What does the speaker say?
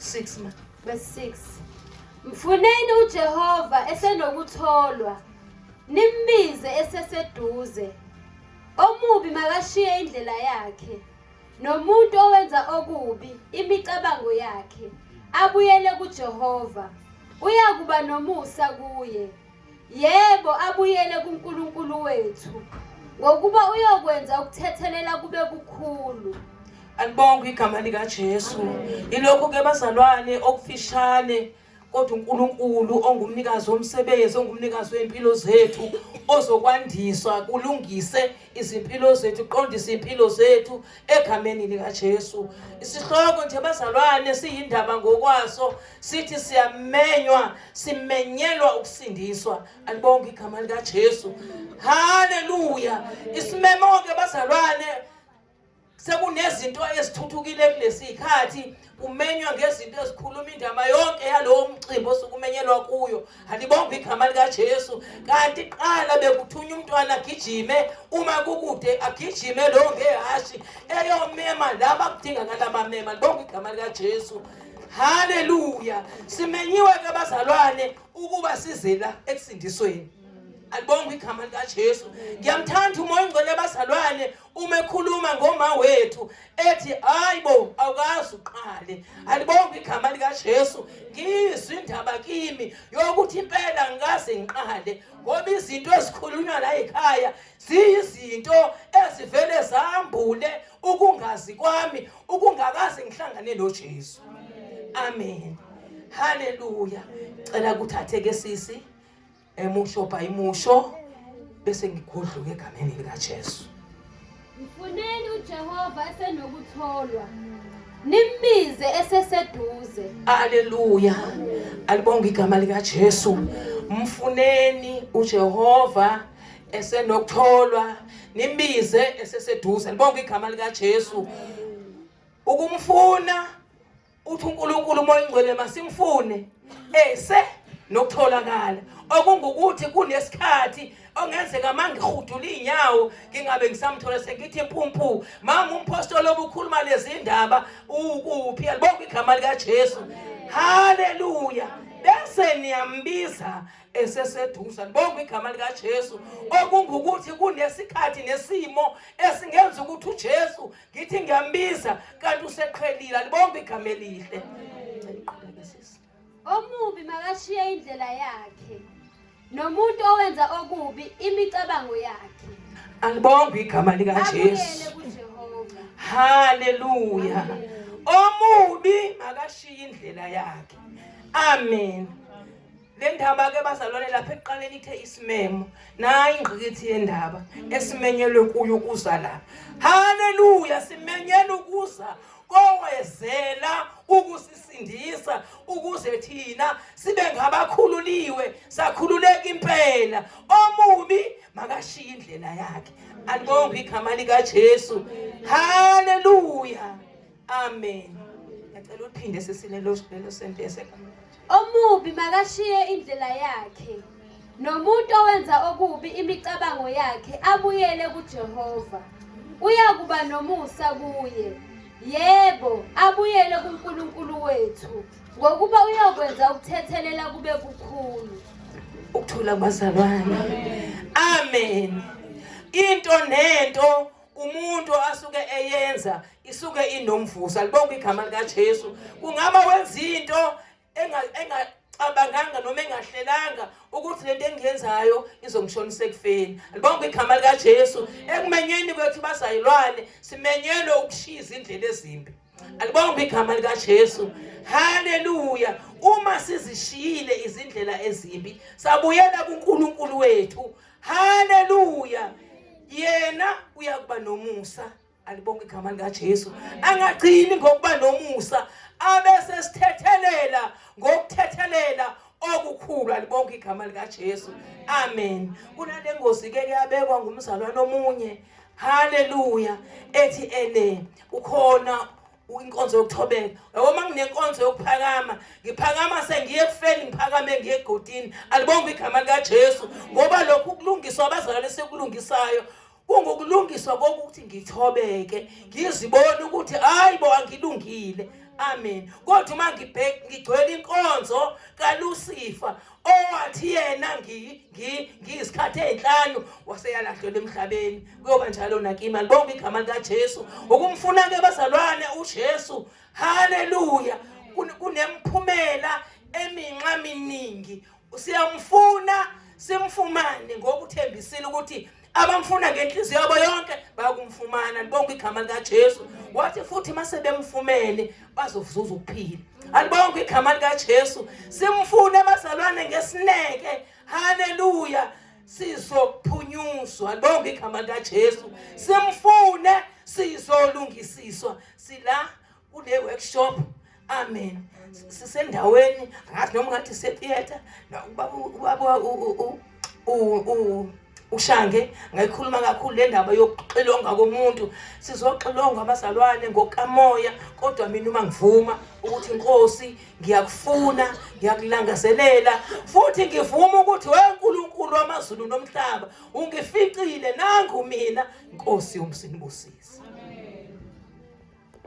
6 ma. Verse 6. Mfuneni uJehova esenokutholwa, nimbize eseseduze. Omubi makashiye indlela yakhe, nomuntu owenza okubi imicabango yakhe, abuyele kuJehova. Uyakuba nomusa kuye. Yebo, abuyele kuNkulunkulu wethu, ngokuba uyokwenza ukuthethelela kube kukhulu. Alibongwe igama likaJesu. Yilokhu ke bazalwane okufishane kodwa uNkulunkulu ongumnikazi womsebenzi ongumnikazi wempilo zethu ozokwandiswa kulungise izimpilo zethu qondise impilo zethu egameni likaJesu. Isihloko nje bazalwane siyindaba ngokwaso sithi siyamenywa simenyelwa ukusindiswa. Alibonke igama likaJesu. Haleluya. Isimemo ke bazalwane sekunezinto ezithuthukile kulesi sikhathi kumenywa ngezinto ezikhuluma indaba yonke yalowo mcimbi osukumenyelwa kuyo alibonge igama likaJesu kanti qala bekuthunywa umntwana agijime uma kukude agijime lo ngehashi eyomema laba kudingakala bamema libonge igama likaJesu haleluya simenyiwe ke bazalwane ukuba size la ekusindisweni alibonge igama likaJesu ngiyamthanda umoya ongcwele bazalwane uma ekhuluma ngoma wethu ethi hayibo awukazi uqale alibonge igama likaJesu ngizwe indaba kimi yokuthi impela ngikaze ngiqale ngoba izinto ezikhulunywa la ekhaya ziyizinto ezivele zambule ukungazi kwami ukungakaze ngihlangane noJesu amen haleluya cela kuthathe ke sisi emusho by musho bese ngigudluka egameni likaJesu. Mfuneni uJehova esenokutholwa, nimbize eseseduze. Haleluya. Alibonge igama likaJesu. Mfuneni uJehova esenokutholwa, nimbize eseseduze. Alibonge igama likaJesu. Ukumfuna uthi uNkulunkulu uMoya oNgcwele masimfune ese nokutholakala okungukuthi kunesikhathi ongenzeka mangihudula inyawo ngingabe ngisamthola sengithi impumpu mama umpostoli obukhuluma lezi ndaba ukuphi alibonke igama likaJesu haleluya bese niyambiza eseseduze alibonke igama likaJesu okungukuthi kunesikhathi nesimo esingenza ukuthi uJesu ngithi ngiyambiza kanti useqhelile alibonke igama elihle omubi makashiye indlela yakhe nomuntu owenza okubi imicabango yakhe alibonke igama likaJesu haleluya omubi makashiye indlela yakhe amen Le ndaba ke bazalwane lapha ekuqaleni ithe isimemo. Nayi ingqikithi yendaba esimenyelwe kuyo ukuza la. Haleluya simenyelwe ukuza kowezela ukusisindisa ukuze thina sibe ngabakhululiwe sakhululeka impela omubi makashiye indlela yakhe alibonge igama likaJesu haleluya Amen. Ngicela uphinde sisile lo lelo sentence. Omubi makashiye indlela yakhe nomuntu owenza okubi imicabango yakhe abuyele kuJehova. Uyakuba nomusa kuye. Yebo, abuyele kuNkulunkulu wethu, ngokuba uyokwenza ukuthethelela kube kukhulu. Ukuthula kubazalwane. Amen. Into nento umuntu asuke eyenza isuke inomvuzo alibonke igama likaJesu kungaba wenza into engacabanganga noma engahlelanga ukuthi lento engiyenzayo izongishonisa ekufeni alibonke igama likaJesu ekumenyeni kwethu bazayilwane simenyelwe ukushiya izindlela ezimbi alibonke igama likaJesu haleluya uma sizishiyile izindlela ezimbi sabuyela kuNkulunkulu wethu Haleluya. Yena uyakuba nomusa. Alibonke igama likaJesu. Angagcini ngokuba nomusa, abese sithethelela ngokuthethelela okukhulu. Alibonke igama likaJesu. Amen. Kunale ngozi ke yabekwa ngumzalwane omunye. Haleluya. Ethi ene ukhona inkonzo yokuthobeka yabo uma nginenkonzo yokuphakama ngiphakama sengiye ekufeni ngiphakame ngiye egodini alibonge igama likaJesu ngoba lokhu ukulungiswa abazalwane sekulungisayo kungukulungiswa kokuthi ngithobeke ngizibone ukuthi hayi bo angilungile Amen. Kodwa uma ngigcwele inkonzo kaLucifer owathi yena ngiyisikhathi ezinhlanu waseyalahlelwa emhlabeni. Kuyoba njalo nakimi. Alibonge igama likaJesu. Ukumfuna ke bazalwane uJesu. Haleluya. Kunemphumela eminxa miningi. Siyamfuna simfumane ngoba uthembisile ukuthi abamfuna ngenhliziyo yabo yonke bayakumfumana. Libonke igama likaJesu. Wathi futhi mase bemfumene bazozuza ukuphila. Alibonke igama likaJesu. Simfune bazalwane ngesineke. Haleluya. Sizophunyuzwa. Alibonke igama likaJesu. Simfune sizolungisiswa. Sila kule workshop. Amen. Sisendaweni angazi noma ngathi se-theatre ubaba uShange ngayikhuluma kakhulu le ndaba yokuxilonga komuntu. Sizoxilongwa abazalwane ngokamoya, kodwa mina uma ngivuma ukuthi Nkosi ngiyakufuna, ngiyakulangazelela futhi ngivuma ukuthi weNkulunkulu wamazulu nomhlaba ungificile, nangu mina Nkosi yomsinibusisi.